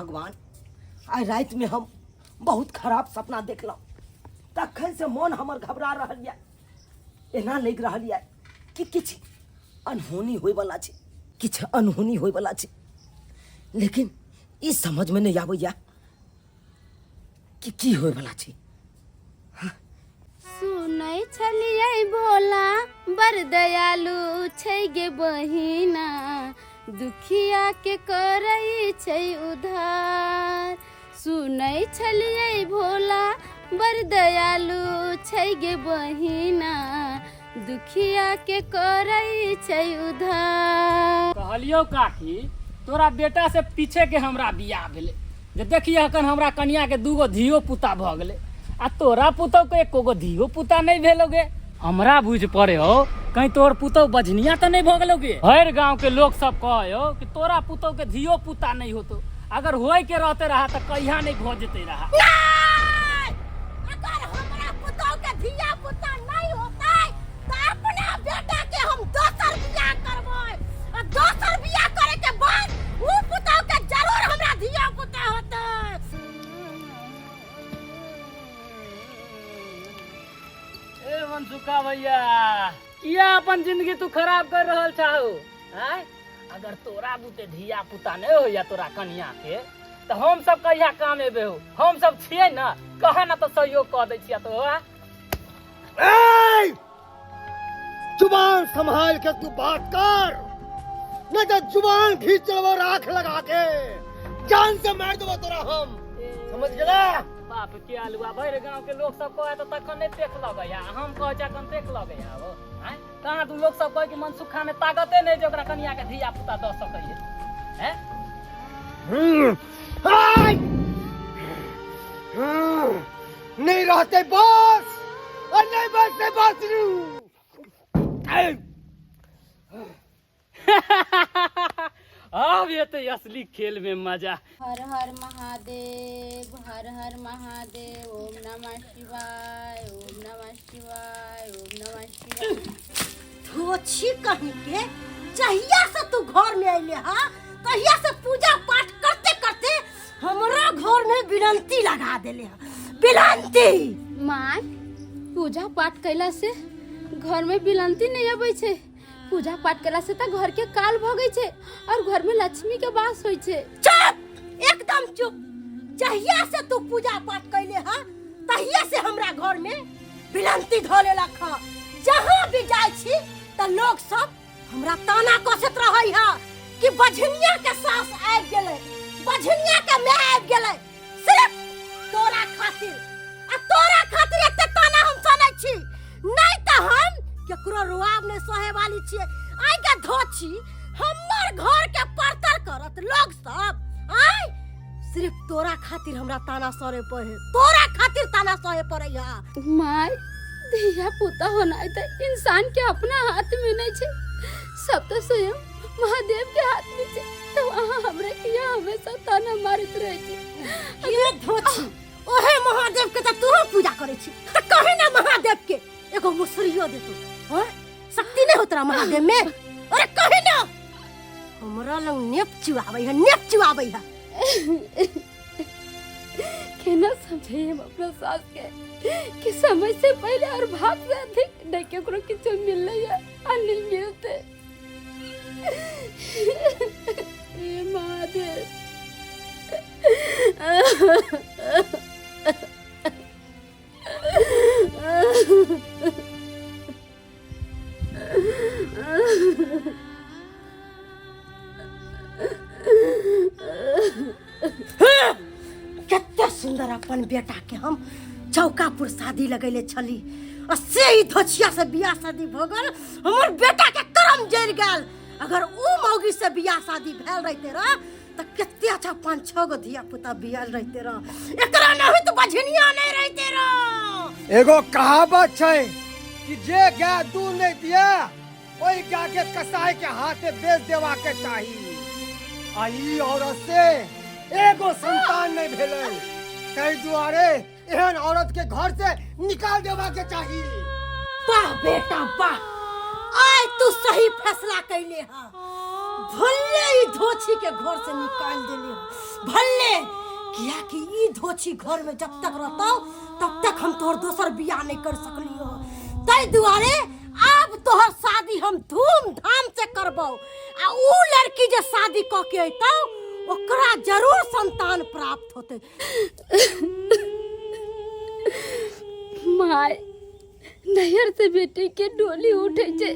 भगवान, आइ रातिमे हम बहुत खराब सपना देखलहुँ, तखन से मन हमर घबरा रहल यऽ। एना लागि रहल यऽ कि किछु अनहोनी होइवला छै, किछु अनहोनी होइवला छै, लेकिन ई समझमे नहि आबैए कि की होइवला छै। सुनै छलियै भोला बड़ दयालु छै गे बहिना, दुखिया के करै छै उधार। सुनै छलियै भोला बड़ दयालु छै गे बहिना, दुखिया के करै छै उधार। कहलियौ काकी, तोरा बेटा से पीछे के हमरा बियाह भेलै, जे देखिए अखन हमरा कनिया के दूगो धियो पुता भऽ गेलै आ तोरा पुतहु के एको गो धियो पुता नहि भेलौ गे। हमरा बुझि पड़े हो कहीं तोहर पुतहु बझनिया तऽ नहि भऽ गेलौ गे। हर गांव के लोग सब कहे हो कि तोरा पुतहु के धियो पुता नहि होतो, अगर होय के रहते रहा तऽ कहिया नहि भऽ जेते रहा। नहि! अगर हमरा पुतहु के धिया पुता नहि होतै तऽ अपना बेटा के हम दोसर बियाह करबै, आ दोसर बियाह करे के बाद उ पुतहु के जरूर हमरा धिया पुता होतै। ए मनसुखा भैया, किया अपन जिंदगी तू खराब कर रहल छाहु? आय अगर तोरा बुते धिया पुता नहीं होइया तोरा कनिया के, तो हम सब कहिया काम एबे हो? हम सब छियै ना, कहा ना तो सहयोग कऽ दै छियै तो। ए! जुबान संभाल के तू बात कर, नहीं तो जुबान खींच लेबो राख लगा के, जान से मार देबो तोरा हम, समझ गेला? बाप के आलुआ, भरि गांव के लोग सब कहे तो तखन नहीं देख लगैया, हम कहै छियै अखन देख लगैया हो। आँय कहाँ तू लोग सब कहे कि मनसुखा में ताकते नहीं जे ओकरा कनिया के धिया पुता दऽ सकैया हैं। आय! नहीं रहते बस और नहीं बसते बस। अब ये असली खेल में मजा। हर हर महादेव, हर हर महादेव, ओम नमः शिवाय, ओम नमः शिवाय, ओम नमः शिवाय। धोछी कहीं के, जहिया से तू घर में अइले हा तहिया से पूजा पाठ करते करते हमरा घर में विनंती लगा देले हा, विनंती। माय, पूजा पाठ कैला से घर में विलंती नहीं अबै छै। पूजा पाठ कैला से तऽ घर के काल भगै छै और घर में लक्ष्मी के वास होइ छै। चुप, एकदम चुप। जहिया से तू पूजा पाठ कैले हा तहिया से हमरा घर में विनंती धऽ लेलक हा। जहाँ भी जाइ छी तऽ लोग सब हमरा ताना कसैत रहै हा कि बझनिया के सास आबि गेलै, बझनिया के माय आबि गेलै, सिर्फ तोरा खातिर। आ तोरा खातिर एते ताना हम सुनै छी, नहीं तऽ हम केकरो रुआब नहीं सहे वाली छियै। आइ के धोछी हमर घर के परतर करत लोग सब, आइ सिर्फ तोरा खातिर हमरा ताना सरे पड़े, तोरा खातिर ताना सहे पड़े हा। माय, धिया पुता होनाइ तऽ इंसान के अपना हाथ में नहीं छै, सब तऽ स्वयं महादेव के हाथ में छै। तो अहाँ हमरा किया हमेशा ताना मारैत रहै छी? ये धोछी, ओहे महादेव के तऽ तूहो पूजा करै छी, तऽ कहे ना महादेव के एगो मुसरियो दे तू। हाँ, शक्ति नहीं होतरा महादेव में? अरे कहे ना हमरा लंग नेप चुआबै है, नेप चुआबै है। केना समझाइए हम अपना सास के कि समय से पहले और भाग से अधिक नहीं केकरो किछो मिललै है आ नहीं मिलते। हे महादेव। कते सुंदर अपन बेटा के हम चौका पर शादी लगैले छली, आ से ही धोछिया से बियाह शादी भऽ गेल, हमर बेटा के करम जरि गेल। अगर ऊ मौगी से बियाह शादी भेल रहते रह तऽ कते अच्छा 5-6 गो धिया पुता बियाह रहते रह, एकरा नहीं तो बझनिया नहीं रहते रह। एगो कहावत छै कि जे गाय दूध नहीं दिया ओहि गाय के कसाई के हाथे बेच देवा के चाही। आ ई औरत से एगो संतान नहीं भेलै, ताहि दुआरे एहन औरत के घर से निकाल देवा के चाही। वाह बेटा वाह, आइ तू सही फैसला कैले हा। भले ई धोछी के घर से निकाल देली भले, किया कि ई धोछी घर में जब तक रहतौ तब तक हम तोहर दोसर बियाह नहीं कर सकलियो। ताहि दुआरे आब तोहर शादी हम धूमधाम से करबौ, आ ऊ लड़की जे शादी क के अयतौ ओकरा जरूर संतान प्राप्त होतै। My, नैहर से बेटी के डोली उठे छै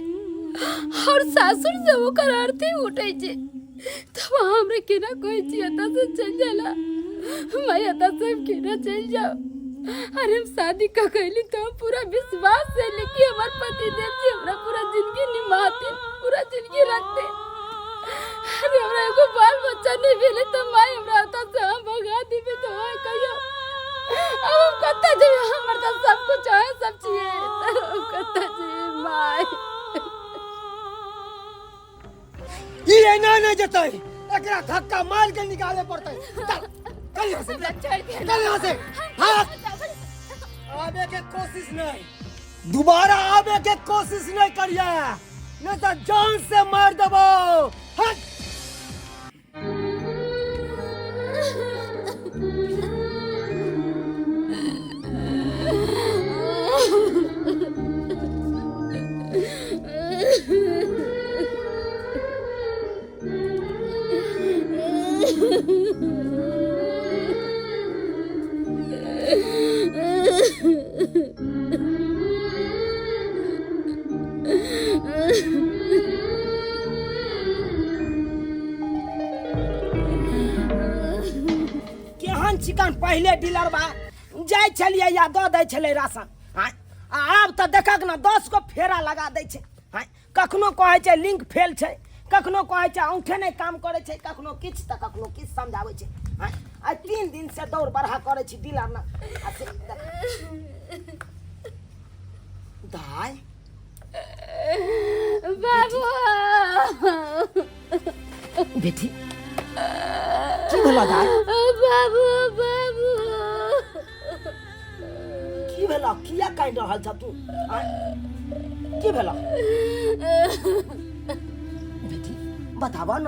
और सासुर से ओकर अर्थी उठे छै, तब हमरा केना कहै छी एतऽ से चलि जाला? माय, एतऽ से हम केना चलि जाउ? अरे हम शादी कऽ के अयली तऽ हम पूरा विश्वास से अयली कि हमर पति देव जी हमरा पूरा जिंदगी निभाथिन, पूरा जिंदगी रखते। अरे हमरा एगो बाल बच्चा नहीं भेलै तऽ माय हमरा एतऽ से हम भगा देबै तऽ अहाँ कहियौ अब हम कतऽ जेबै? हमर तऽ सब कुछ अहाँ सब छियै, तऽ हम कतऽ जेबै माय? ई एना नहि जेतै, एकरा धक्का मार के निकाले पड़तै। चल चल यहाँ से, चल यहाँ से। भाग, आबे के कोशिश नहीं, दोबारा आबे के कोशिश नहीं करिए, नहीं तो जान से मार देबो। हट। केहन चिकन पहिले डीलर बा जाइ छलियै या दऽ दै छलै राशन, आँय, आ आब तऽ देखक ने 10 गो फेरा लगा दै छै। आँय, कखनो कहै छै लिंक फेल छै, कखनो कहै छै औंठे नहि काम करै छै, कखनो किछु तऽ कखनो किछु समझाबै छै। आँय, आइ 3 दिन से दौड़ बढ़ा करै छी डीलर ने। आ से देख दाइ। बाबू। बेटी, की भेलो दाइ? बाबू, बाबू। की भेलो? किया कानि रहल छ तू? आँय, की भेलो बेटी? बताब न,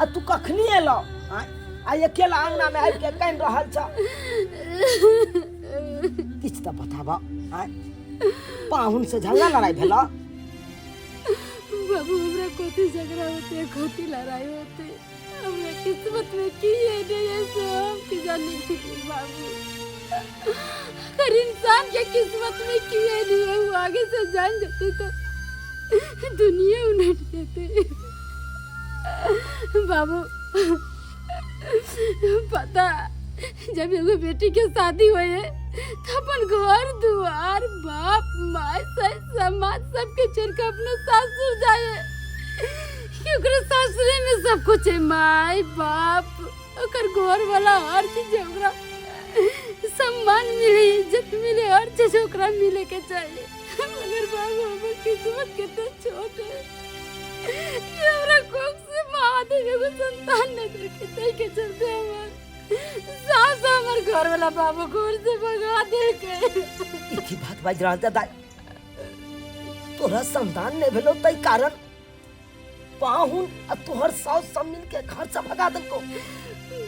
आ तू कखनी एलो? आँय, आ अकेला अंगना में आबि के कानि रहल छ, किछु तऽ बताब। आँय, पाहुन से झगड़ा लड़ाई भेलो? बाबू, हमरा कथी झगड़ा होते, कथी लड़ाई होते? हमरा किस्मत में की है नहीं है से हम की जाने की। बाबू, अगर इंसान के किस्मत में की है नहीं है वो आगे से जान जाते तो दुनिया उलट जाते। बाबू, पता जब एगो बेटी के शादी हुए है तो अपन घर दुआर बाप माय सही समाज सबके छोड़ के अपने सासुर जाए, कि ओकरा सासुरे में सब कुछ है, माय बाप ओकर घर वाला हर चीज है, ओकरा सम्मान मिले, इज्जत मिले, हर चीज ओकरा मिले के चाहिए। मगर बाबू, हमर किस्मत कितना छोट है कि हमरा कोख से महादेव एगो संतान नहीं देलकै, ताहि के चलते हमर सास हमर घर वाला बाबू घर से भगा देलकै। ई की बात बाजि रहल छै दाइ? तोरा संतान नहि भेलौ ताहि कारण पाहुन आ तोहर साउस सब मिल के घर से भगा देलकौ?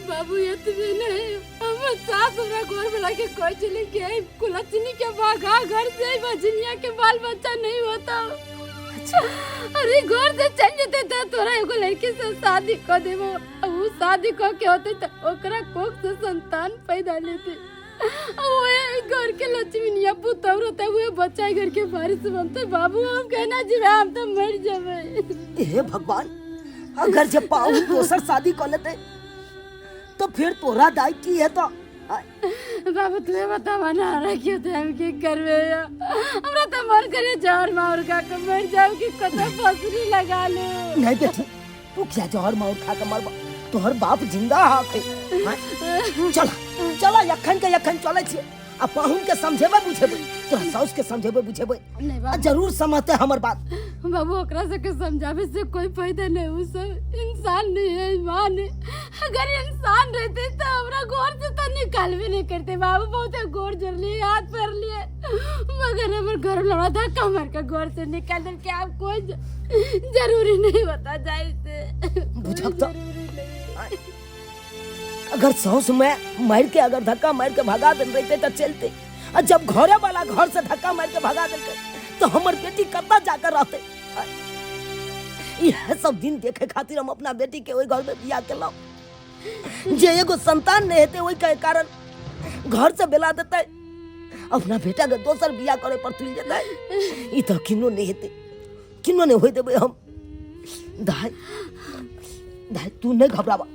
बाबू, एतबे नहीं, हमर सास हमरा घर वाला के कहै छलै कि "ए, कुलक्षणी के भगा घर से, बजनिया के बाल बच्चा नहीं होता। अरे घर से चल जेते तो तोरा एगो लड़की से शादी कर देबो, आ ऊ शादी क के होते तो ओकरा कोख से संतान पैदा लेते, आ ओहे घर के लक्ष्मीनिया पुतहु रहते, उहे बच्चा घर के वारिस बनते। बाबू, हम कहना जीवे, हम तो मर जेबै। हे भगवान, अगर जब पाहुन दोसर शादी कर लेते तो फिर तोरा दाई की है तो? बाबू, तुहे बतावा ना, हमरा के तो हम की करबे? हमरा तो मन करे जहर मार खा के मर जाऊ कि कतौ फसरी लगा ले। नहीं बेटी, तू क्या जहर मार खा के मरबा? तोहर बाप जिंदा हाथे। चल चल, यखन के यखन चलै छी आ पाहुन के समझेबै बुझेबै, तोरा साउस के समझेबै बुझेबै। नहीं आ बाबू, जरूर समझते हमर बात। बाबू, ओकरा सबके समझावे से कोई फायदा नहीं, उ सब इंसान नहीं है, ईमान है। अगर इंसान रहते तो हमरा घर से तो निकाल निकालबे नहीं करते बाबू। बहुत गोर जोड़लिए, हाथ पर लिए, मगर हमर घर वाला हमरा धक्का मार के घर से निकाल देल के आब कोई जरूरी नहीं होता जाए से। बुझब तो जरूरी नहीं। अगर साउस में मार के अगर धक्का मार के भगा देल रहते तो चलते, आ जब घरे वाला घर से धक्का मार के भगा देलकै तो हमर बेटी कतऽ जाकर रहते? इएह सब दिन देखे खातिर हम अपना बेटी के ओहि घर में बियाह केलहुँ जे एगो संतान नहीं हेतै ओहि के कारण घर से बेला देतै, अपना बेटा के दोसर बियाह करे पर तुलि जेतै। ई तऽ किनो नहीं हेतै, किनो नहीं होय देबै हम। दाइ दाइ तू नहीं घबराबा,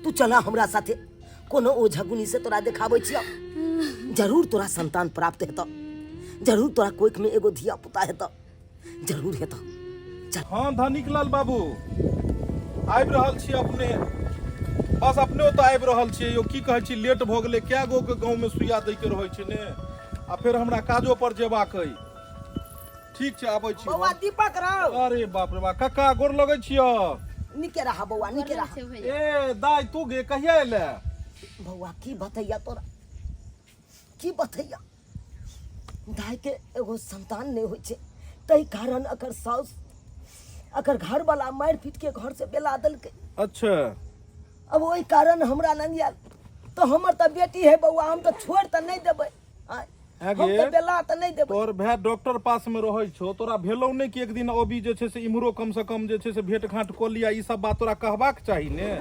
तू चला हमरा साथे, कोनो ओझा गुनी से तोरा देखाबै छियौ, जरूर तोरा संतान प्राप्त हेतौ, जरूर तोरा कोख में एगो धिया पुता हेतौ, जरूर हेतौ। चल। हाँ धनिक लाल बाबू, आबि रहल छी अपने, बस अपने ओतऽ आबि रहल छियै यौ। की कहै छी, लेट भऽ गेलै, कए गो के गाँवमे सुइया दैके रहै छै ने, आ फेर हमरा काजो पर जेबाक अइ। ठीक छै, आबै छी। बौआ दीपक राव। अरे बाप रे बाप, काका गोर लगै छियौ। नीके रहा बौआ, नीके रहा। ए दाइ, तू गे कहिया एले? बौआ की बतैया तोरा, की बतैया, दाइ के एगो संतान नहीं होइ छै, ताहि कारण अकर साउस अकर घरवाला मारि पीट के घर से बेला देलकै। अच्छा। अब ओहि कारण हमरा लग आयल, तो हमर तऽ बेटी है बौआ, हम तऽ छोड़ि तऽ नहि देबै। आँय, हम गे। तऽ बेला तऽ नहि देबै। तोहर भाय डॉक्टर पास में रहै छौ, तोरा भेलौ नहि कि एक दिन अबी जे छै से इम्हरो कम से कम जे छै से भेंट घांट कऽ लिया, ई सब बात तोरा कहबाक चाही ने?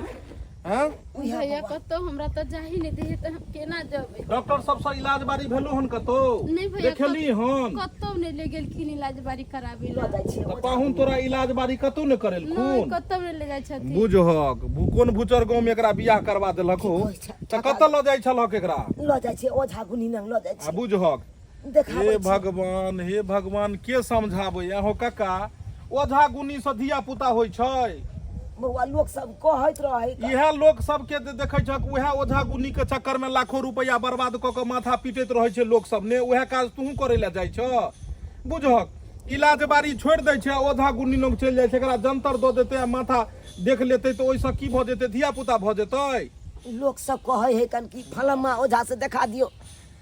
हैं उएह भैया बौआ। कतौ हमरा तऽ जाही नहि दैहे तऽ हम केना जेबै? डॉक्टर सबसँ इलाज बारी भेलौ हन कतौ? नहि भैया, देखेली हन? कतौ नहि ले गेलखिन इलाज बारी कराबे लऽ लए। जाइ छियै। तऽ पाहुन तोरा इलाज बारी कतौ नहि नहि, करेलखुन? कतौ नहि ले जाइ छथिन। बुझहक कोन भुचर गाँव में एकरा बियाह करवा देलक हो? की कहै छै? तऽ कतऽ लऽ जाइ छलहक एकरा? लऽ जाइ छियै ओझा गुनी लग लऽ जाइ आ छियै। बुझहक देखाबै हे छियै। भगवान, हे भगवान, के समझाबै अहो कका, ओझा गुनी से धिया पुता होइ छै? बौआ लोक सब कहैत रहै इएह लोक सबके जे देखै छक, उएह ओझा गुनी के चक्कर में लाखों रुपया बर्बाद कऽ के माथा पीटैत रहै छै लोक सब ने, उएह काज तूहू करै लए जाइ छह? बुझहक इलाज बारी छोड़ि दै छै आ ओझा गुनी लग चलि जाइ छै। एकरा जंतर दऽ देतै आ माथा देख लेतै तऽ ओहिसँ की भऽ जेतै? धिया पुता भऽ जेतै? लोक सब कहै है कन कि फलामा ओझा से देखा दियौ,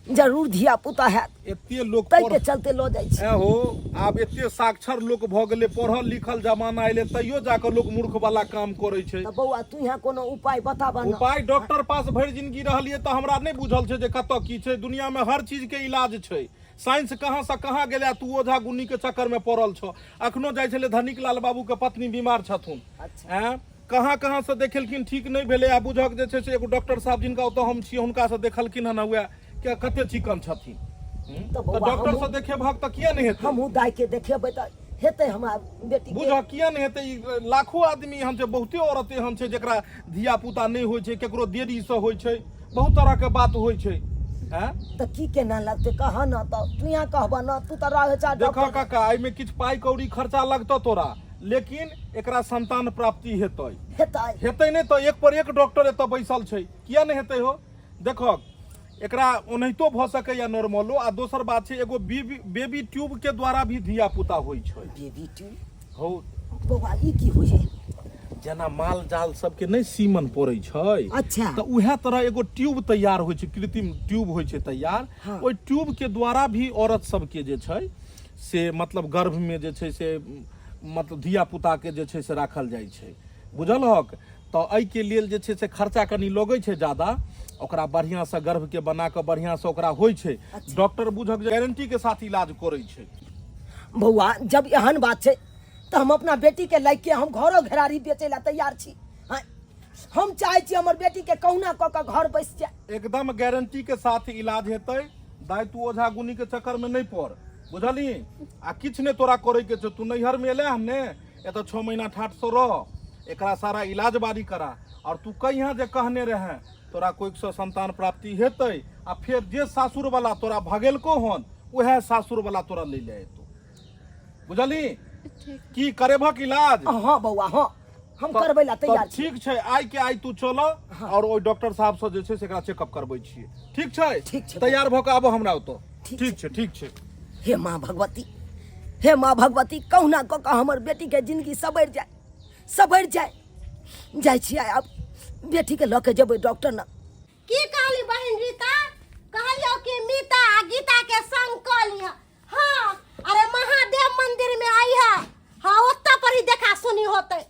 जरूर धिया पुता हैत। एते लोक ताहि के चलते लऽ जाइ छी। ऐ हो, आब एते साक्षर लोक भऽ गेलै, पढ़ल लिखल जमाना एलै, तैयो जाकऽ लोक मूर्ख वाला काम करै छै। तऽ बौआ तू यहाँ कोनो उपाय बताबऽ ने। उपाय? डॉक्टर पास भरि जिंदगी रहलियै तऽ हमरा नहि बुझल छै जे कतऽ की छै। दुनिया में हर चीज के इलाज छै, साइंस कहाँ से कहाँ गेलै, आ तू ओझा गुन्नी के चक्कर में पड़ल छौ। अखनो जाइ छलै धनिक लाल बाबू के पत्नी बीमार छथुन। अच्छा। ऐं कहाँ कहाँ से देखेलखिन, ठीक नहि भेलै। आ बुझक जे छै से एगो डॉक्टर साहब जिनका ओतऽ हम छियै, हुनका से देखलखिन हन, उएह के कते चिकन छथिन। तऽ तऽ बौआ डॉक्टर हमहूँ से देखेबहक तऽ किया नहि हेतै? हमहूँ दाइ के देखेबै तऽ हेतै हमरा बेटी के? बुझह किया नहि हेतै? ई लाखो आदमी एहन छै, बहुते औरत एहन छै जकरा धिया पुता नहि होइ छै, केकरो देरीसँ होइ छै, बहुत तरहके बात होइ छै। आँय तऽ की केना लगतै कह न, तऽ तू यहाँ कहबह न, तू तऽ रहै छह देखऽ डॉक्टर। काका, एहिमे किछु पाइ कौड़ी खर्चा लगतौ तोरा, लेकिन एकरा संतान प्राप्ति हेतै। हेतै? हेतै नहि तऽ एक पर एक डॉक्टर एतऽ बैसल छै, किया नहि हेतै हो? देखक एकरा ओनाहितो भऽ सकैया नॉर्मलो, आ दोसर बात छै एगो बेबी बेबी ट्यूब के द्वारा भी धिया पुता होइ छै। Baby tube? हौ। बौआ ई की होइ छै? जेना माल जाल सबके नहि सीमन पड़ै छै। अच्छा। तऽ उएह तरह एगो ट्यूब तैयार होइ छै, कृत्रिम ट्यूब होइ छै तैयार। हाँ। ओहि ट्यूब के द्वारा भी औरत सबके जे छै से मतलब गर्भ में जे छै से मतलब धिया पुता के जे छै से राखल जाइ छै, बुझलहक? तऽ एहिके लेल जे छै से खर्चा कनि लगै छै ज्यादा, ओकरा बढ़िआँसँ गर्भके बना कऽ बढ़िआँसँ ओकरा होइ छै। डॉक्टर बुझक जे गारंटीके साथ इलाज करै छै। बौआ जब एहन बात छै तऽ हम अपना बेटीके लए के हम घरो घेरारी बेचै लए तैयार छी। हाँ, हम चाहै छी हमर बेटीके कहुना कऽ कऽ घर बैस जाय। एकदम गारंटी के साथ इलाज हेतै। दाइ तू ओझा गुनी के चक्कर में नहीं पड़, बुझलही? आ किछु नहि तोरा करे के छौ, तू नैहर में एले हन ने, एतऽ 6 महीना ठाठ से रह, एकरा सारा इलाज बारी करा, और तू कहिया जे कहने रहे तोरा कोई से संतान प्राप्ति हेतै, आ फेर जे सासुर वाला तोरा भगेलको हन उएह सासुर वाला तोरा लै ले एतौ, बुझलही? ठीक। की करेबहक इलाज? हाँ बौआ हाँ, हम करबै ला तैयार छी। ठीक छै, आइ के आइ तू चल और ओहि डॉक्टर साहब से जे छै से एकरा चेकअप करबै छियै, ठीक छै? ठीक छै। तैयार भऽ कऽ आबो हमरा ओतऽ। ठीक। ठीक छै, ठीक छै। हे माँ भगवती, हे माँ भगवती, कहुना कऽ कऽ हमर बेटीके जिंदगी सवरि जाय, सवरि जाय। जाइ छियै आब बेटीके लऽ के जेबै डॉक्टर लग। की कहली बहिन रीता? कहलियो कि मीता आ गीता के संग कऽ लिह। हाँ, अरे महादेव मंदिर में आई है। हाँ, ओतऽ पर ही देखा सुनी होते।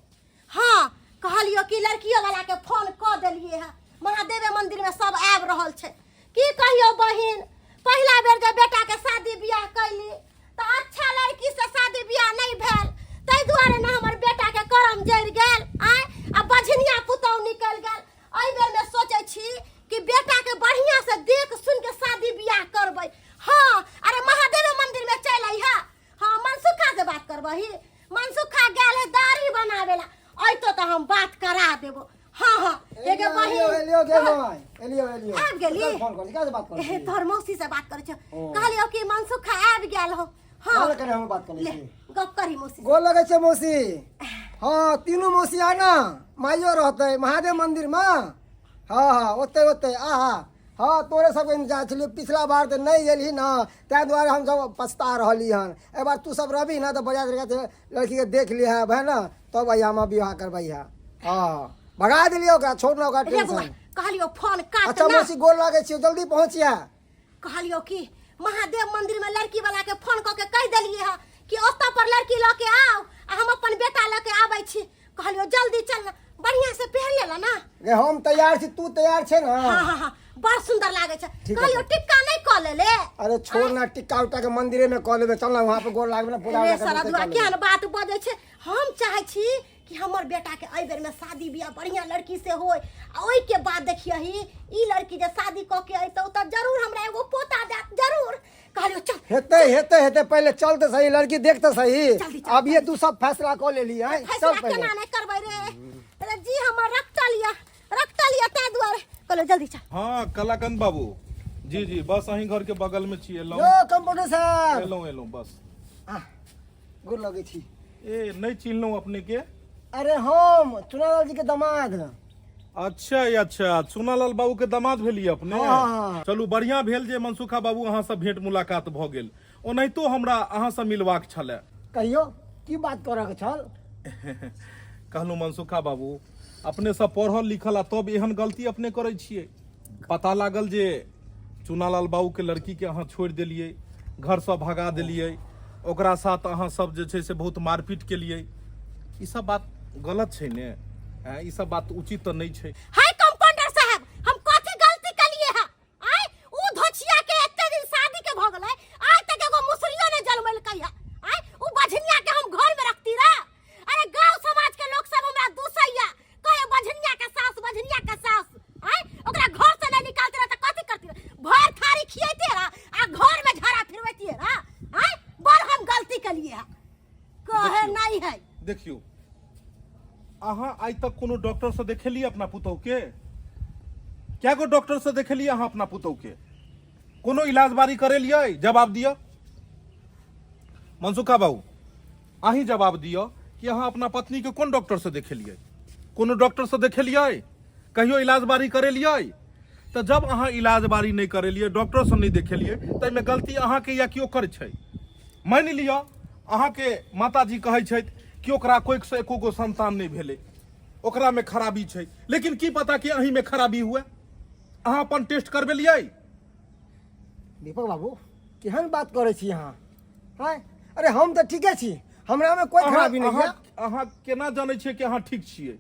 हाँ, कहलियो कि लड़कियों वाला के फोन कऽ देलिए है, महादेवे मंदिर में सब आबि रहल छै। की कहियो बहिन, पहिला बेर जे बेटा के शादी बियाह कैली तऽ अच्छा लड़की से शादी बियाह नहीं भेल, ताहि दुआरे ने हमर बेटा के करम जरि गेल। आय आ बझनिया पुतहु निकलि गेल। एहि बेर में सोचै छी कि बेटा के बढ़िया से देख सुन के शादी बियाह करबै। हाँ, अरे महादेवे मंदिर में चलि अइहा। हाँ, मनसुखा से बात करबही? मनसुखा गेल है दाढ़ी बनावेला, अइतो तऽ हम बात करा देबो। हाँ हाँ, एगे बहिन एलियो गे माय, एलियो एलियो। आबि गेली? फोन कर, केकरा से बात कर? हे, तोहर मौसी से बात करै छौ। ओ। कहलियो कि मनसुखा आबि गेल हो। हाँ, हाँ, करे हम बात कर ले छी। गप करी मौसी से। गोर लगै छै मौसी। हाँ, तीनू मौसी आ ना, माइयो रहतै महादेव मंदिर में। हाँ हाँ, ओते ओते आ। हाँ, तोरे सबके इंतजार छलियो। पिछला बार तऽ नहि गेलही ना, ताहि दुआरे हम सब पछता रहली हन। एहि बार तू सब रहबी ना तऽ बढ़िया तरीका से लड़की के देख लिहे भाई ना, तब अइहा हम विवाह करबै। है, हाँ, भगा देलियै ओकरा, छोड़ ना ओकरा रे बौआ, टेंशन। कहलियो फोन काट। अच्छा ना मौसी, गोर लागै छियो, जल्दी पहुँचिया। कहलियो कि महादेव मंदिर में लड़की वाला के फोन कऽ के कहि देलिए है कि ओतऽ पर लड़की लऽ के आउ आ हम अपन बेटा लऽ के आबै छी। कहलियो जल्दी चल ना, बढ़िया से पहन लेला ना। गे, हम तैयार छी, तू तैयार छै ना? हाँ हाँ हाँ, बड़ सुंदर लागे छै। ठीक है। कहलियो टिक्का नहीं कऽ लेले? अरे छोड़ ना, टिक्का उट्टा के मंदिरे में कऽ लेबै। चल ना, वहाँ पे गोर लागबै ना, पूजा रे उजा सारा करबै, दुआ कऽ लेबै। केहन बात बजै छै। हम चाहै छी कि हमर बेटा के एहि बेर में शादी बियाह बढ़िया लड़की से होय, आ ओहि के बाद देखियही ई लड़की जे शादी कऽ के अयतौ तऽ जरूर हमरा एगो पोता देत जरूर। कहलियो चल। हेतै हेतै हेतै, पहिले चल तऽ सही, लड़की देख तऽ सही। जल्दी चल। अब ये तू सब फैसला कऽ लेली है, फैसला चल पहिले। केना नहि करबै रे? अरे जी, हमर रखटल यऽ, रखटल यऽ, ताहि दुआरे कहलियो जल्दी चल। हाँ कलाकंद बाबू जी, जी बस अहीं घर के बगल में छी, एलहुँ। यो कंपाउंडर साहब। एलहुँ एलहुँ बस। आह, गोर लगै छी। ए, नहि चिन्हलहुँ अपने के। अरे हम चुनालाल जी के दामाद। अच्छा अच्छा, चुनालाल बाबू के दामाद भेलिए अपने? हाँ। चलू बढ़िया भेल जे मनसुखा बाबू अहाँ से भेंट मुलाकात भऽ गेल, ओनाहितो हमरा अहाँ से मिलबाक छलै। कहियो, की बात करऽ के छल? कहलहुँ मनसुखा बाबू, अपने सब पढ़ल लिखल आ तब एहन गलती अपने करै छियै। पता लागल जे चुनालाल बाबू के लड़की के अहाँ छोड़ि देलियै, घरसँ भगा देलियै, ओकरा साथ अहाँ सब जे छै से बहुत मारपीट केलियै। ई सब बात गलत छै ने? आँय, ई सब बात उचित तऽ नहि छै। हाय कंपाउंडर साहब, हम कथी गलती केलिए है? आय ऊ धोछिया के एते दिन शादी के भ गेलै, आइ तक एगो मुसरियो ने जलमेलकै है। आय ऊ बझनिया के हम घर में रखती रह? अरे गांव समाज के लोग सब हमरा दूसैया, कहे बझनिया के सास, बझनिया के सास। आय ओकरा घर से नहीं निकालते रह त कथी करती रह? भर थारी खियैते रह आ घर में झाड़ा फिरवैती रह। आय बड़ हम गलती केलिए है, कहे देखियौ। नहीं है। देखियौ, अहाँ आइ तक कोनो डॉक्टर से देखेलियै अपना पुतहु के? कै गो डॉक्टर से देखेलियै अहाँ अपना पुतहु के? कोनो इलाज बारी करेलियै? जवाब दिअ मनसुखा बाबू, अहीं जवाब दिअ कि अहाँ अपना पत्नी के कोन डॉक्टर से देखेलियै? कोनो डॉक्टर से देखेलियै? कहियो इलाज बारी करेलियै? तऽ जब अहाँ इलाज बारी नहि करेलियै, डॉक्टर से नहि देखेलियै, ताहिमे गलती अहाँके या केओ कर छै? मानि लिअ अहाँके माताजी कहै छथि कि ओकरा कोइसँ एको गो संतान नहि भेलै, ओकरामे खराबी छै, लेकिन की पता कि अहीँमे खराबी हुए? अहाँ अपन टेस्ट करबेलियै? दीपक बाबू, केहन बात करै छी अहाँ? आँय, अरे हम तऽ ठीके छी, हमरामे कोइ खराबी नहि अहाँ यऽ। अहाँ केना जानै छियै कि अहाँ ठीक छियै?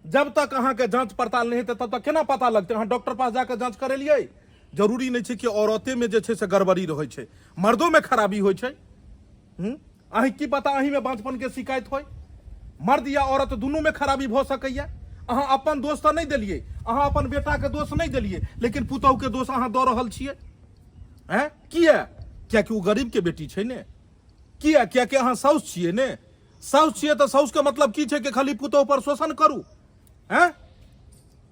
जब तक अहाँके जाँच पड़ताल नहि हेतै तब तक केना पता लगतै? अहाँ डॉक्टर पास जाकऽ जाँच करेलियै? जरूरी नहि छै कि औरतेमे जे छै से गड़बड़ी रहै छै, मर्दोमे खराबी होइ छै। हूँ, अहीं की पता अहीँमे बाँझपनके शिकायत होइ। मर्द या औरत दुनूमे खराबी भऽ सकैए। अहाँ अपन दोष तऽ नहि देलियै, अहाँ अपन बेटाके दोष नहि देलियै, लेकिन पुतहुके दोष अहाँ दऽ रहल छियै। हैं, किया? कियाकि ओ गरीबके बेटी छै ने? किया? कियाकि अहाँ साउस छियै ने? साउस छियै तऽ साउसके मतलब की छै कि खाली पुतोह पर शोषण करू? हैं,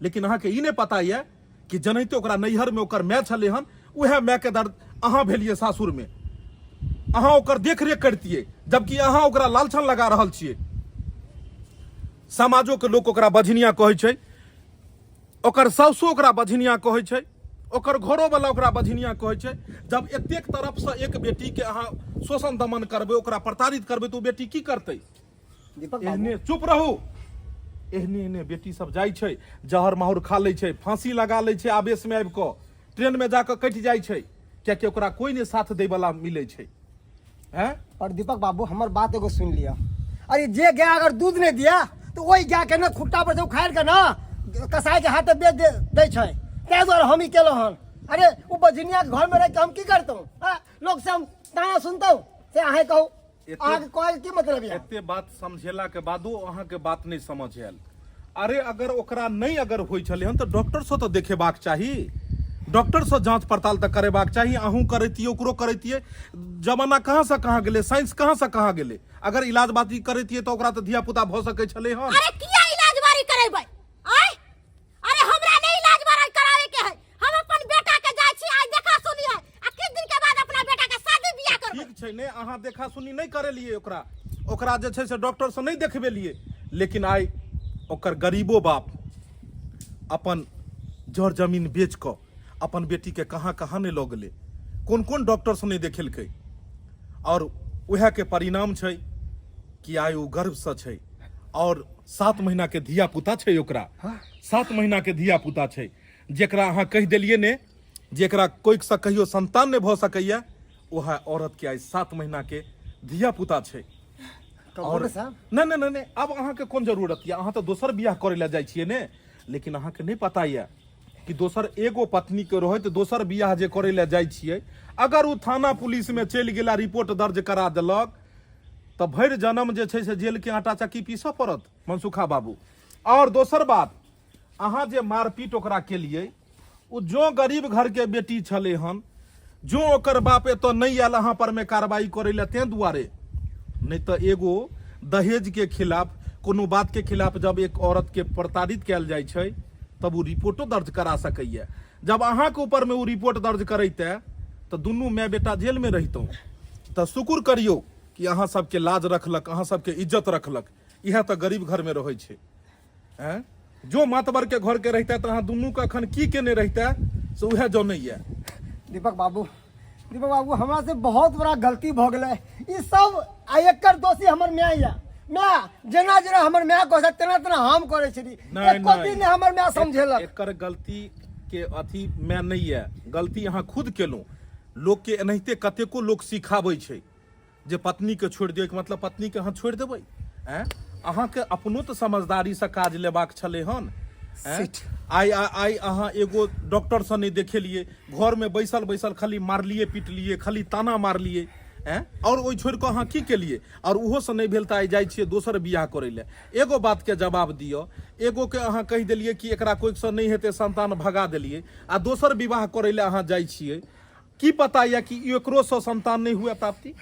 लेकिन अहाँके ई नहि पता यऽ कि जनाहिते ओकरा नैहरमे ओकर माय छलै हन, उएह मायके दर्द अहाँ भेलियै सासुरमे। अहाँ ओकर देखरेख करितियै, जबकि अहाँ ओकरा लालछन लगा रहल छियै। समाजोके लोक ओकरा बझनिया कहै छै, ओकर सासुओ ओकरा बझनिया कहै छै, ओकर घरोवला ओकरा बझनिया कहै छै। जब एतेक तरफसँ एक बेटीके अहाँ शोषण दमन करबै, ओकरा प्रताड़ित करबै, तऽ ओ बेटी की करतै? दीपक बाबू, एहने चुप रहू। एहने एहने बेटी सब जाइ छै, जहर माहुर खा लै छै, फांसी लगा लै छै, आवेश में आबि कऽ ट्रेन में जाकऽ कटि जाइ छै, कियाकि ओकरा कोई नहि साथ दै वाला मिलै छै। हैं? और दीपक बाबू हमर बात एगो सुन लिअ। अरे जे गाय अगर दूध नहीं दिया तो वही गाय के ना खुट्टा पर से उखाड़ के ना कसाई के हाथे बेच दे दै छै, ताहि दुआरे हम ई केलहुँ हन। अरे ओ बजनिया के घर में रह के हम की करतहुँ? हाँ, लोग से हम ताना सुनतहुँ? से अहें कहू, अहाँके कहै के की मतलब यऽ? एते बात समझेला के बादो अहाँके बात नहि समझ आयल। अरे अगर ओकरा नहि अगर होइ छलै हन तऽ डॉक्टरसँ तऽ देखेबाक चाही, डॉक्टरसँ जाँच पड़ताल तऽ करेबाक चाही। अहूँ करैतियै, ओकरो करैतियै। जमाना कहाँसँ कहाँ गेलै, साइंस कहाँसँ कहाँ गेलै। अगर इलाज बाती करैतियै तऽ ओकरा तऽ धिया पुता भऽ सकै छलै हन। अरे किया इलाज बारी करेबै? आय अरे हमरा नहीं इलाज बारी करावे के है, हम अपन बेटा के जाय छी आज देखा सुनी है आ किछ दिन के बाद अपना बेटा के शादी बियाह करबै। ठीक छै ने, अहाँ देखा सुनी नहीं करेलिए ओकरा, ओकरा जे छै से डॉक्टर से नहीं देखबेलिए, लेकिन आइ ओकर गरीबो बाप अपन जर जमीन बेच कऽ अपन बेटी के कहाँ कहाँ नहीं लऽ गेलै, कोन कोन डॉक्टर से नहीं देखेलकै, और उएह के परिणाम छै कि आइ ओ गर्भसँ छै और 7 महीना के धिया पुता छै ओकरा। 7 महीना के धिया पुता छै, जेकरा अहाँ कहि देलिए ने जेकरा कोइसँ कहियो संतान नहि भऽ सकैया, वएह औरत के आइ 7 महीना के धिया पुता छै। और साहब नहि नहि नहि नहि, आब अहाँके कोन जरूरत यऽ? अहाँ तऽ दोसर बियाह करै लए जाइ छियै ने, लेकिन अहाँके नहि पता यऽ कि दोसर एगो पत्नी के रहैत दोसर बियाह जे करै लए जाइ छियै, अगर ओ थाना पुलिस में चलि गेला, रिपोर्ट दर्ज करा देलक, तऽ भरि जन्म जे छै से जेल के आटा चक्की पीसऽ पड़त मनसुखा बाबू। और दोसर बात, अहाँ जे मारपीट ओकरा केलियै, ओ जो गरीब घर के बेटी छलै हन, जो ओकर बाप एतऽ नहि आयल अहाँ पर में कार्रवाई करै लए, तें दुआरे नहि तऽ एगो दहेज के खिलाफ कोनो बात के खिलाफ जब एक औरत के प्रताड़ित कयल जाइ छै तब ओ रिपोर्टो दर्ज करा सकैए। जब अहाँके ऊपर में ओ रिपोर्ट दर्ज करैते तऽ दुनू माय बेटा जेल में रहितहुँ। तऽ शुक्र करियौ कि अहाँ सबके लाज रखलक, अहाँ सबके इज्जत रखलक। इएह तऽ गरीब घर में रहै छै। हैं? जो मातबर के घर के रहिते तऽ अहाँ दुनू के अखन की केने रहिते से उएह जनैया। दीपक बाबू, दीपक बाबू हमरा से बहुत बड़ा गलती भऽ गेलै। ई सब आ एकर दोषी हमर माय यऽ। माय जेना जेना हमर माय कहै छै तेना तेना हम करै छली, नहि, एको नहि। दिन हमर माय समझेलक। एकर गलती के अथी माय नहि यऽ, गलती अहाँ खुद केलहुँ। लोक के एनाहिते कतेको लोक सिखाबै छै जे पत्नी के छोड़ि दियौ, मतलब पत्नी के अहाँ छोड़ि देबै? आँय, अहाँके अपनो तऽ समझदारीसँ काज लेबाक छलै हन। आँय? आइ आइ अहाँ एगो डॉक्टरसँ नहि देखेलियै, घरमे बैसल बैसल खाली मारलियै पिटलियै, खाली ताना मारलियै। आँय, आओर ओहि छोड़ि कऽ अहाँ की केलियै? आओर ओहोसँ नहि भेल तऽ आइ जाइ छियै दोसर बियाह करै लए। एगो बातके जवाब दिअ, एगोके अहाँ कहि देलियै कि एकरा कोइसँ नहि हेतै संतान, भगा देलियै, आ दोसर विवाह करै लए अहाँ जाइ छियै, की पता यऽ कि एकरो से संतान नहीं हुए प्राप्ति?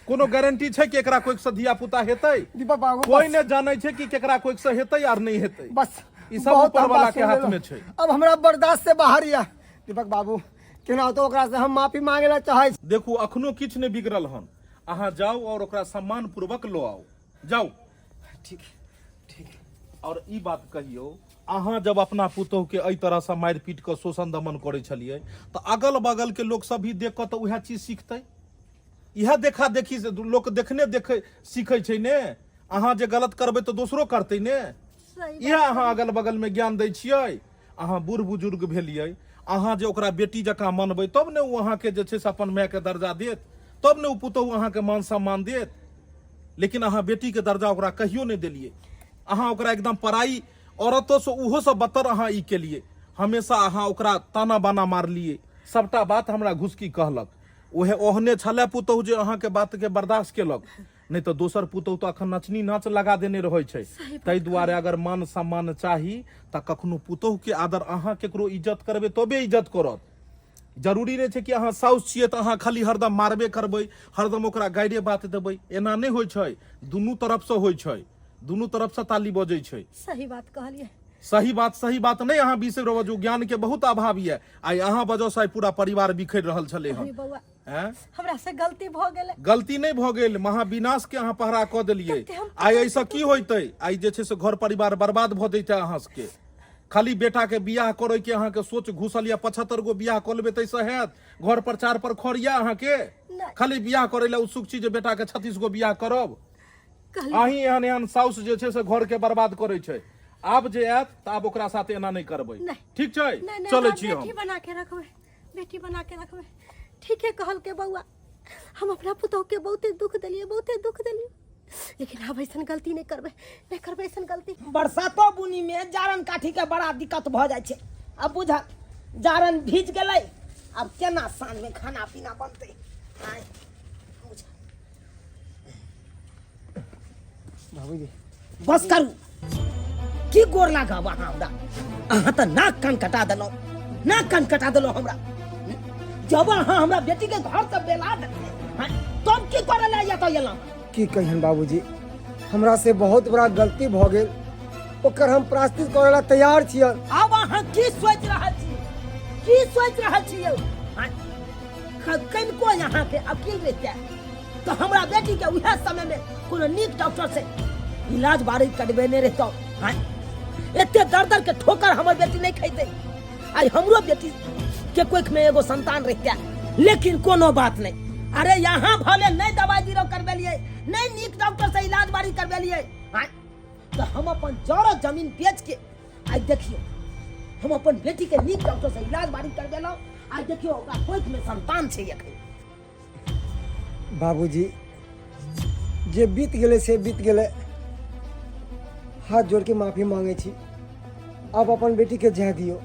कोनो गारंटी छै कि एकरा कोई से धिया पुता हेतै? दीपक बाबू, कोई बस। ने जानै छै कि केकरा कोई से हेतै आर नहीं हेतै। बस, ई सब बहुत ऊपर हम वाला बात के सुन हाथ लेलहुँ। में छै। अब हमरा बर्दाश्त से बाहर यऽ दीपक बाबू, केना तो ओकरा से हम माफी मांगे ला चाहै छी। देखू, अखनो किछु नहि बिगड़ल हन, अहाँ जाउ और ओकरा सम्मान पूर्वक लो आउ, जाउ। ठीक ठीक। और ई बात कहियौ, अहाँ जब अपना पुतोह के एहि तरह से मारि पीट कऽ शोषण दमन करै छलियै तऽ अगल बगल के लोक सब भी देख कऽ तऽ उएह चीज सीखतै। इएह देखा देखी से लोक देखने देखे सीखै छै ने। अहाँ जे गलत करबै तऽ दोसरो करतै ने। इएह अहाँ अगल बगल में ज्ञान दै छियै। अहाँ बूढ़ बुजुर्ग भेलियै, अहाँ जे ओकरा बेटी जकाँ मनबै तब ने ओ अहाँके जे छै से अपन मायके दर्जा देत, तब ने ओ पुतोहु अहाँके मान सम्मान देत। लेकिन अहाँ बेटीके दर्जा ओकरा कहियो नहि देलियै। अहाँ ओकरा एकदम पराई औरतो से ओहो से बदतर अहाँ ई केलियै। हमेशा अहाँ ओकरा ताना बाना मारलियै। सबटा बात हमरा घुसकी कहलक। ओहे ओहने छलै पुतोहु जे अहाँके बातके बर्दाश्त केलक, नहि तऽ दोसर पुतोहु तऽ अखन नचनी नाच लगा देने रहै छै। ताहि दुआरे अगर मान सम्मान चाही तऽ कखनो पुतोहुके आदर, अहाँ केकरो इज्जत करबै तबे इज्जत करत। जरूरी नहि छै कि अहाँ साउस छियै तऽ अहाँ खाली हरदम मारबे करबै, हरदम ओकरा गाइरे बात देबै, एना नहि होइ छै। दुनू तरफसँ होइ छै, दुनू तरफसँ ताली बजै छै। सही बात कहलियै। सही बात, सही बात नहि अहाँ बिसरि बजू, ज्ञान के बहुत अभाव यऽ। आइ अहाँ वजहसँ आइ पूरा परिवार बिखरि रहल छलै हन। अरे बौआ, हैं? हमरा से गलती भऽ गेलै। गलती नहि भऽ गेल, महाविनाश के अहाँ पहरा कऽ देलियै। कते हम आइ एहिसँ की होइतै? आइ जे छै से घर परिवार बर्बाद भऽ जैतै अहाँ सबके। खाली बेटा के बियाह करे के अहाँ के सोच घुसल या 75 गो बियाह कऽ लेबै ताहिसँ हैत? घर पर चार पर खर यऽ अहाँ के? नहि। खाली बियाह करे लए उत्सुक छी जे बेटा के 36 गो बियाह करब। कहली- अहीं एहन एहन साउस जे छै से घर के बर्बाद करै छै। आब जे आयत तऽ आब ओकरा साथ एना नहि करबै। नहि। ठीक छै? नहि नहि, चलै हमरा छी हम। बेटी बना के रखबै, बेटी बना के रखबै। ठीके कहलकै बौआ, हम अपना पुतोह के बहुते दुख देलियै, बहुते दुख देलियै, लेकिन आब ऐसन गलती नहि करबै, नहि करबै ऐसन गलती। बरसातो बुनी में जारन काठी के बड़ा दिक्कत भऽ जाइ छै। आब बुझ, जारन भीज गेलै, आब केना साँझ में खाना पीना बनतै? आँय, बुझ। बाबूजी। बस करू, की गोर लागब अहाँ हमरा? अहाँ तऽ नाक कान कटा देलहुँ, नाक कान कटा देलहुँ हमरा। जब अहाँ हमरा बेटी के घर से बेला देलियै, हँ, तब की करे लए एतऽ एलहुँ? की कहियन बाबूजी, हमरा से बहुत बड़ा गलती भऽ गेल, ओकर हम प्रायश्चित करे ला तैयार छियन। आब अहाँ की सोचि रहल छी, की सोचि रहल छी यौ? हँ, कनिको अहाँके अकील रहिते तऽ हमरा बेटी के उएह समय में कोनो नीक डॉक्टर से इलाज बारी करबेने रहितौ। हँ, एते दर दर के ठोकर हमर बेटी नहीं खैते, आइ हमरो बेटी के कोख में एगो संतान रहिते। लेकिन कोनो बात नहीं। अरे यहाँ भले नहीं दवाई बीरो करबेलिए, नहीं नीक डॉक्टर से इलाज बारी करबेलिए, हाँ, तो हम अपन जरो जमीन बेच के आइ देखियो हम अपन बेटी के नीक डॉक्टर से इलाज बारी करबेलहुँ। आइ देखियो ओकरा कोख में संतान छै एखन। बाबूजी, जे बीत गेलै से बीत गेलै, हाथ जोड़ के माफी मांगे छी। अब अपन बेटी के जाय दियो,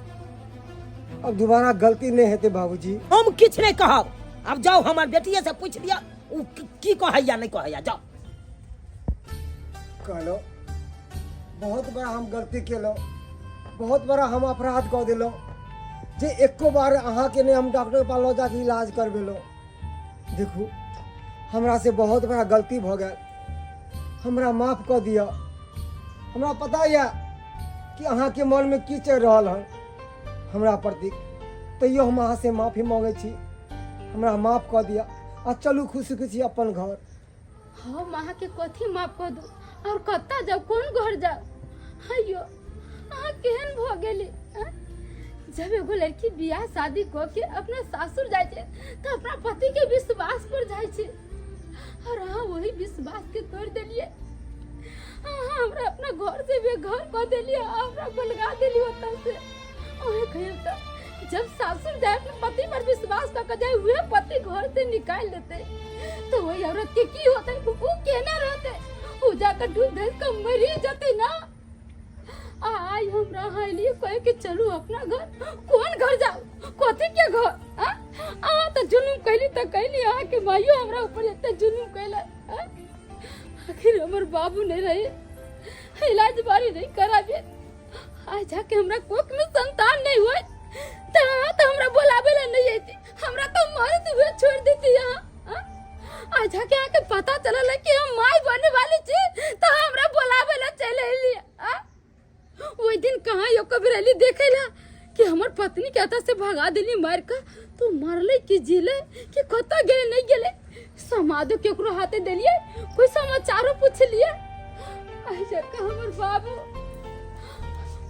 अब दोबारा गलती नहीं हेतै बाबूजी। हम किछु नहीं कहब, अब जाओ हमर बेटिए से पूछ लिअ उ की कहैया नहीं कहैया, जाओ। कहलो बहुत बड़ा हम गलती केलहुँ, बहुत बड़ा हम अपराध कऽ देलहुँ जे एको बार अहाँके नहि हम डॉक्टर पास लऽ जाके इलाज करबेलहुँ। देखू, हमरा से बहुत बड़ा गलती भऽ गेल, हमरा माफ कऽ दिअ। हमरा पता यऽ कि अहाँके मनमे की चलि रहल हन हमरा प्रति, तैयो हम अहाँसँ माफी मांगै छी, हमरा माफ कऽ दिअ आ चलू खुशी खुशी अपन घर। हम अहाँके कथी माफ कऽ दू और कतऽ जाउ, कोन घर जाउ? अयो, अहाँ केहन भऽ गेली? आँय? जब एगो लड़की बियाह शादी कऽ के अपना सासुर जाइ छै तऽ अपना पति के विश्वास पर जाइ छै, और अहाँ वही विश्वास के तोड़ देलियै। अहाँ हमरा अपना घर से बेघर कऽ देलियै, हमरा बलगा देलियै ओतऽ से। अहें कहियौ तऽ जब सासुर जाए अपने पति पर विश्वास कऽ के जाए, उहे पति घर से निकाल देते तो वही औरत के की होते? उ केना रहते? उ जाकर डूब धस के मरी जते ना। आइ हमरा हाइली कहे के चलू अपना घर, कोन घर जाओ, कथी के घर? आ आ तो जुलुम कैली तो कैली, अहाँ के माइयो हमरा ऊपर एते जुलुम कैला। आखिर हमर बाबू नहीं रहे, इलाज बारी नहीं कराबे, आज जाके हमरा कोख में संतान नहीं हुए तो तो हमरा बोलावे ला नहीं आती, हमरा तो मरत हुए छोड़ देती यहाँ। हाँ? आज जाके आके पता चलल है कि हम माई बने वाली छी तो हमरा बोलावे ला चले अइली। हाँ? ओहि दिन कहाँ यो कभी रहली देखे ला कि हमर पत्नी के आता से भगा देली मार के, तो मरले कि जीले कि कतऽ गेले नहीं गेले, समादो केकरो हाथे देलिए, कोई समाचारो पूछलिए? आई जाके हमर बाबू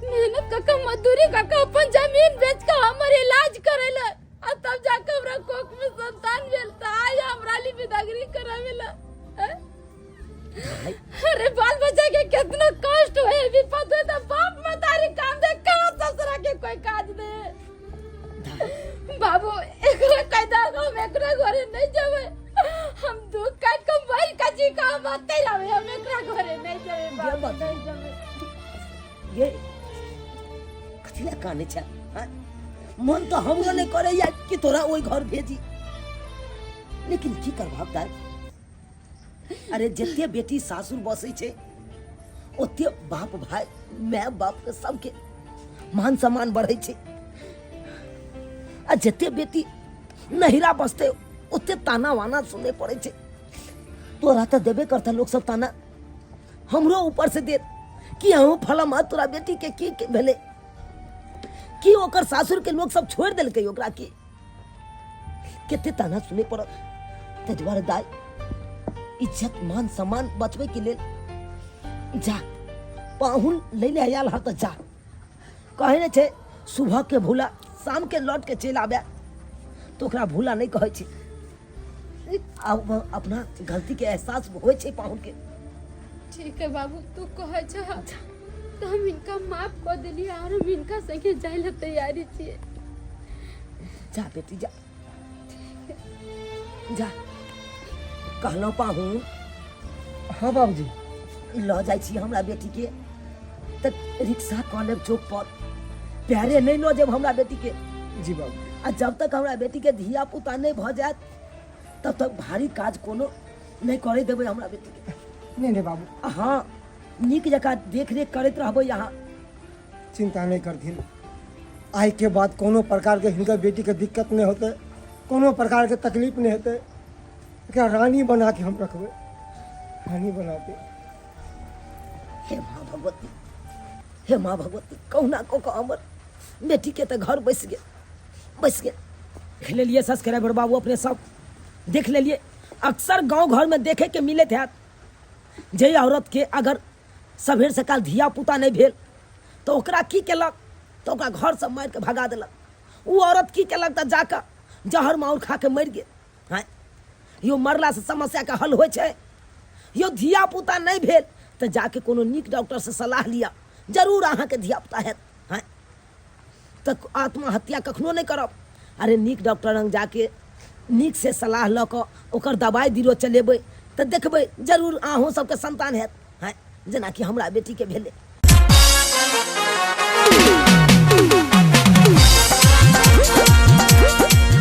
मेहनत कऽ के मजदूरी कऽ के अपन जमीन बेच के हमर इलाज करेला आ तब जाके हमरा कोख में संतान भेल, त आइ हमरा ली विदागरी करावेला। हैं? अरे बाल बच्चा के कितना कष्ट होए, विपद होए तो बाप मतारी काम दे, कहाँ ससुरा के कोई काज दे। बाबू एकरा कैदा हम एकरा घरे नहीं जावे, हम दुख काट के मर का जी का हम आते रहे, हम एकरा घरे नहीं जावे बाबू, नहीं जावे। ये कथी लए कानै छै? हाँ? मन तो हमरो नहीं करैया कि तोरा ओहि घर भेजी, लेकिन की करबहक दाइ? अरे जते बेटी सासुर बसै छै ओते बाप भाई my बाप के सबके मान सम्मान बढ़ै छै, आ जते बेटी नहिरा बसतै ओते ताना वाना सुनै पड़ै छै। तोरा तऽ देबे करतै लोक सब ताना, हमरो ऊपर से देत कि अहूँ फलम तोरा बेटी के की की भेलै, की ओकर सासुर के लोक सब छोड़ि देलकै ओकरा, की कते ताना सुनै पड़त। ताहि दुआरे दाइ इज्जत मान सम्मान बचबै के लेल जा पाहुन लै ले आयल हँ तऽ जा। कहै नहि छै सुबह के भूला शाम के लौट के चलि आबे तऽ ओकरा भूला नहि कहै छै। आब अपना गलती के एहसास होइ छै पाहुन के। ठीक है बाबू, तू कहै छह तऽ हम हिनका माफ कऽ देलियै आओर हम हिनका संगे जाय लए तैयारी छियै। जा बेटी जा जा। कहलहुँ पाहुन। हाँ बाबूजी। लऽ जाइ छी हमरा बेटीके तऽ रिक्शा कऽ लेब चौक पर, पैरे नहि लऽ जायब हमरा बेटीके। जी बाबूजी। आ जब तक हमरा बेटीके धिया पुता नहि भऽ जायत तब तक भारी काज कोनो नहि करै देबै हमरा बेटीके। नहीं नहीं बाबू। हाँ, नीक जकाँ देखरेख करैत रहबै अहाँ। चिंता नहीं करथिन, आइ के बाद कोनो प्रकार के हिनकर बेटी के दिक्कत नहीं होते, कोनो प्रकार के तकलीफ नहीं होते। एकरा रानी बना के हम रखबै, रानी बना के। हे माँ भगवती, हे माँ भगवती, कहुना कऽ कऽ हमर बेटी के तऽ घर बसि गेल, बसि गेल। देख लेलियै सब्सक्राइबर बाबू, अपने सब देख लेलियै। अक्सर गाँव घरमे देखैके मिलैत हैत जे औरतके अगर सबेर सकाल धिया पुता नहि भेल तऽ ओकरा की केलक, तऽ ओकरा घरसँ मारिके भगा देलक। ओ औरत की केलक तऽ जाकऽ जहर माहुर खाके मरि गेल। हँ यो, मरलासँ समस्याके हल होइ छै? यो धिया पुता नहि भेल तऽ जाके कोनो नीक डॉक्टरसँ सलाह लिअ, जरूर अहाँके धिया पुता हैत। हँ तऽ आत्महत्या कखनो नहि करब। अरे नीक डॉक्टर लग जाके नीक से सलाह लऽ कऽ ओकर दबाइ बीरो चलेबै तऽ देखबै जरूर अहूँ सबके संतान हैत। हँ जेनाकि हमरा बेटीके भेलै।